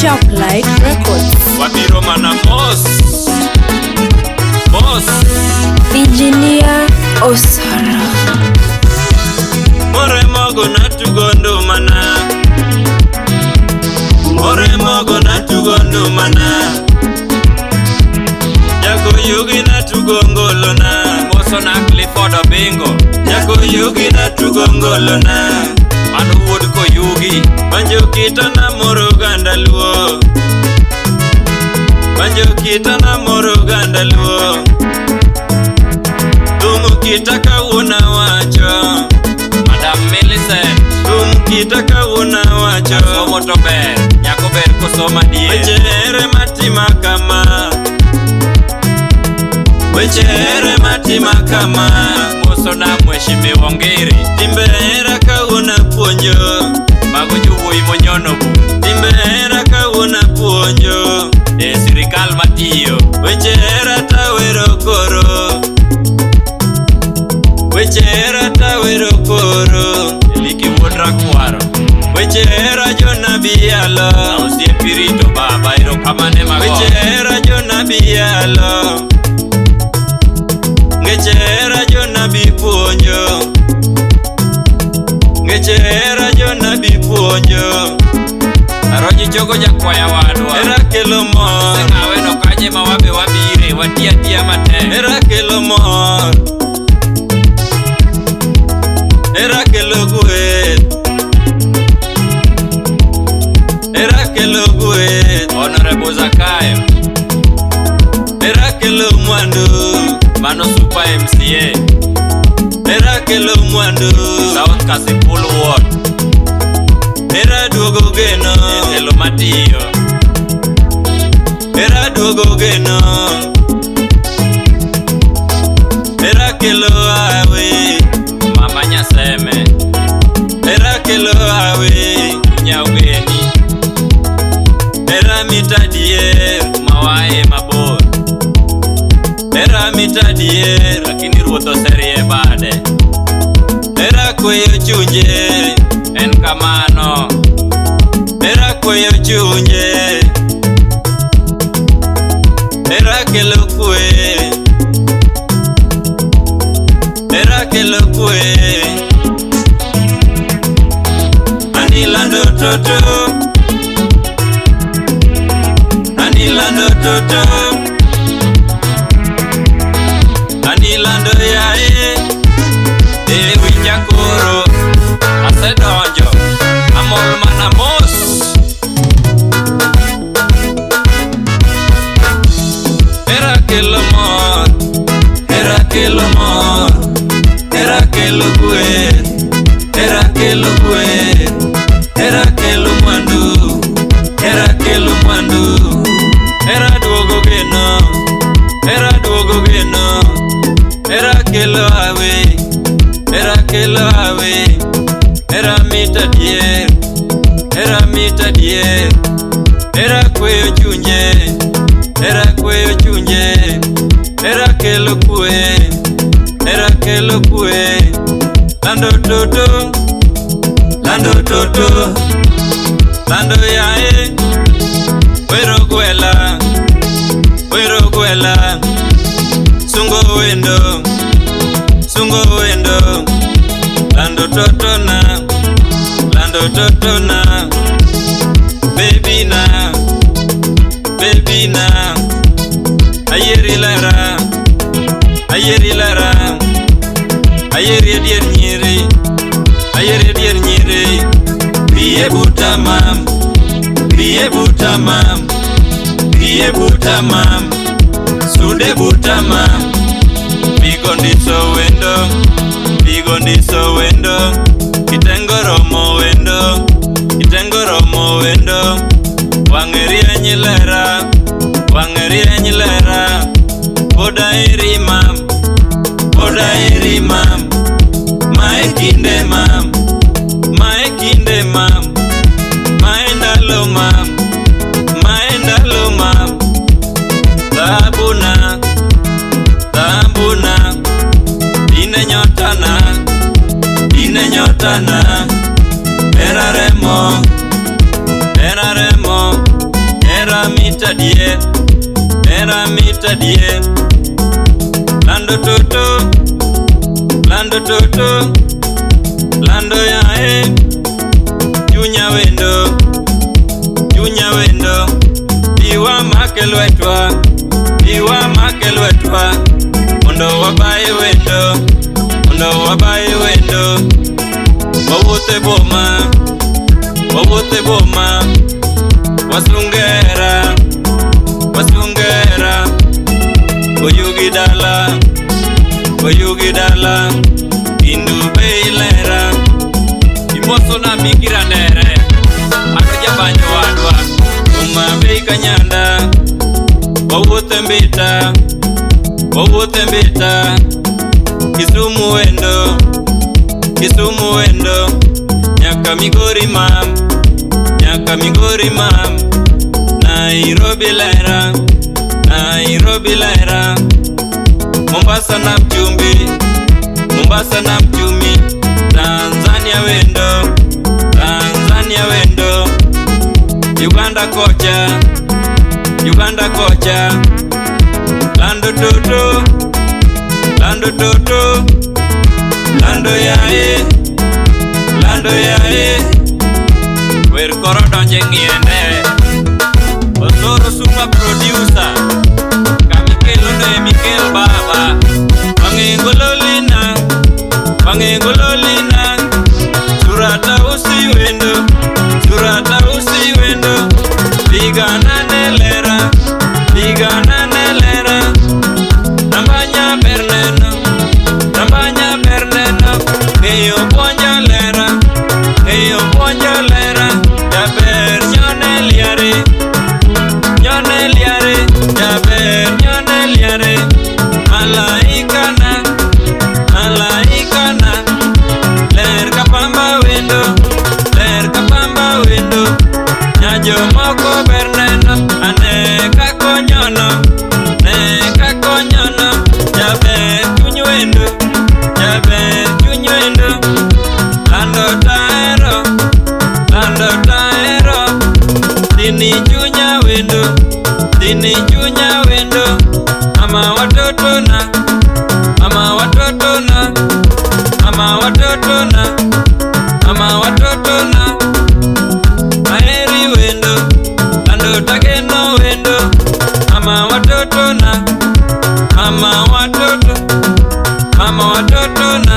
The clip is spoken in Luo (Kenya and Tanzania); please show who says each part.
Speaker 1: Sharp Light Records.
Speaker 2: Wabiro mana mos mos.
Speaker 1: Engineer Osara.
Speaker 2: More mogo natugo ndumana. More mogo natugo ndumana. Jako yugi natugo ngolona.
Speaker 3: Moso na Clifford Obingo.
Speaker 2: Jako yugi natugo ngolona.
Speaker 3: Mano wuod Koyugi.
Speaker 2: Banjo kita na moro oganda luo. Banjo kita na moro oganda luo. Thum kita kawuono awacho.
Speaker 3: Madam Millicent.
Speaker 2: Thum kita kawuono awacho.
Speaker 3: Somo to ber. Nyako ber kosomo adier.
Speaker 2: Weche here matima kama. Weche here matima kama.
Speaker 3: Moso na Mheshimiwa Ngiri.
Speaker 2: Timbe hera kawuono apuonjo.
Speaker 3: Mago jowuoyi monyono bu.
Speaker 2: Timbe hera kawuono apuonjo.
Speaker 3: E sirikal matiyo.
Speaker 2: Weche hera tawero koro. Weche hera tawero koro.
Speaker 3: Eliki wuod Rakwaro.
Speaker 2: Weche hera jonabi yalo.
Speaker 3: Osiepi rito baba erokamano ema go.
Speaker 2: Weche hera jonabi yalo. Ngeche hera jonabi puonjo. Ngeche hera jonabi puonjo.
Speaker 3: Aroji chogo jakwaya wadwa.
Speaker 2: Hera kelo mor.
Speaker 3: Oseng'awe no kanye ma wabe wabire. Wati atiya matek.
Speaker 2: Hera kelo mor. Hera kelo gweth. Hera kelo gweth.
Speaker 3: Honorable Zakayo.
Speaker 2: Hera kelo mwandu.
Speaker 3: Mano Super MCA.
Speaker 2: Hera kelo mwandu.
Speaker 3: South Kasipul Ward.
Speaker 2: Hera duogo geno.
Speaker 3: Jatelo matiyo.
Speaker 2: Hera duogo geno. Hera kelo hawi.
Speaker 3: Mama Nyaseme.
Speaker 2: Hera kelo hawi.
Speaker 3: Nyaugeni.
Speaker 2: Hera mita dier.
Speaker 3: Mawaye mabor.
Speaker 2: Hera mita dier.
Speaker 3: Lakini ruoth oserie bade.
Speaker 2: Hera kweyo chunje.
Speaker 3: En kamano.
Speaker 2: Hera kweyo chunje. Hera kelo kwe. Hera kelo kwe. Anilando toto. Anilando toto. Anilando yae.
Speaker 3: E winja koro. Asedonjo. Amol mana mos.
Speaker 2: Hera kelo mor. Hera kelo mor. Hera kelo gweth. Hera kelo gweth. Hera kelo mwandu. Hera kelo mwandu. Hera duogo geno. Hera duogo geno. Hera kelo hawi. Hera kelo hawi. Hera mita dier. Hera mita dier. Hera kweyo chunje. Hera kweyo chunje. Hera kelo kwe. Hera kelo kwe. Lando toto. Lando toto. Lando yae. Wero gwela. Wero gwela. Sungo wendo. Sungo wendo. Lando toto na. Lando toto na. Baby na. Baby na. Ayieri lera. Ayieri lera. Ayieri adier nyiri. Ayieri adier nyiri. Biye buta mam. Biye buta mam. Biye buta mam. Sude buta mam. Bigo ndiso wendo. Bigo ndiso wendo. Kitengo romo wendo. Kitengo romo wendo. Wang'e rieny lera. Wang'e rieny lera. Pod aheri mam. Pod aheri mam. Mae kinde mam. Mae kinde mam. Mae ndalo mam. Mae ndalo mam. Dhahabuna. Dhahabuna. Ine nyotana. Ine nyotana. Hera remo. Hera remo. mita die, hera mita die. Lando toto, lando toto, lando yae. Chunya wendo, chunya wendo. Iwa make lwetwa, iwa make lwetwa. Mondo wabaye wendo, mondo wabaye wendo. Wawuothe boma, wawuothe boma. Wasungera, wasungera. Oyugi dala, oyugi dala. Indu be ilera.
Speaker 3: Imoso na Bikira Ndere, ano jabanjo wadwa.
Speaker 2: Uma bei kanyanda, wawuothe mbita, wawuothe mbita. Kisumu wendo, Kisumu wendo. Nyaka Migori mam, nyaka Migori mam. Nairobi lera, Nairobi lera. Mombasa na Mchumbi, Mombasa na Mchumi. Tanzania wendo, Tanzania wendo. Uganda kocha, Uganda kocha. Lando toto, lando toto. Lando yae, lando yae.
Speaker 3: Wer koro donje ng'iende. Osoro super producer, kamikelo no emikel baba.
Speaker 2: Wang'engololina, wang'engololina. Surata usi wendo, surata usi wendo. Pigana ne lera, pigana ne lera. Nambanya berneno, nambanya berneno. Ng'eyo puonjo lera, ng'eyo puonjo lera. Jaber nyone liare, nyone liare. Jaber nyone liare. Malaika na, malaika na. Ler kapamba wendo, ler kapamba wendo. Nyajo moko ber neno, ane kakonyono, ne kakonyono. Jaber chuny wendo, jaber chuny wendo. Lando taero, lando taero. Dini chunya wendo, dini chunya wendo. Mama watoto na, mama watoto na. Mama watoto na, mama watoto na. Aheri wendo, lando tageno wendo. Mama watoto na, mama watoto, mama watoto na.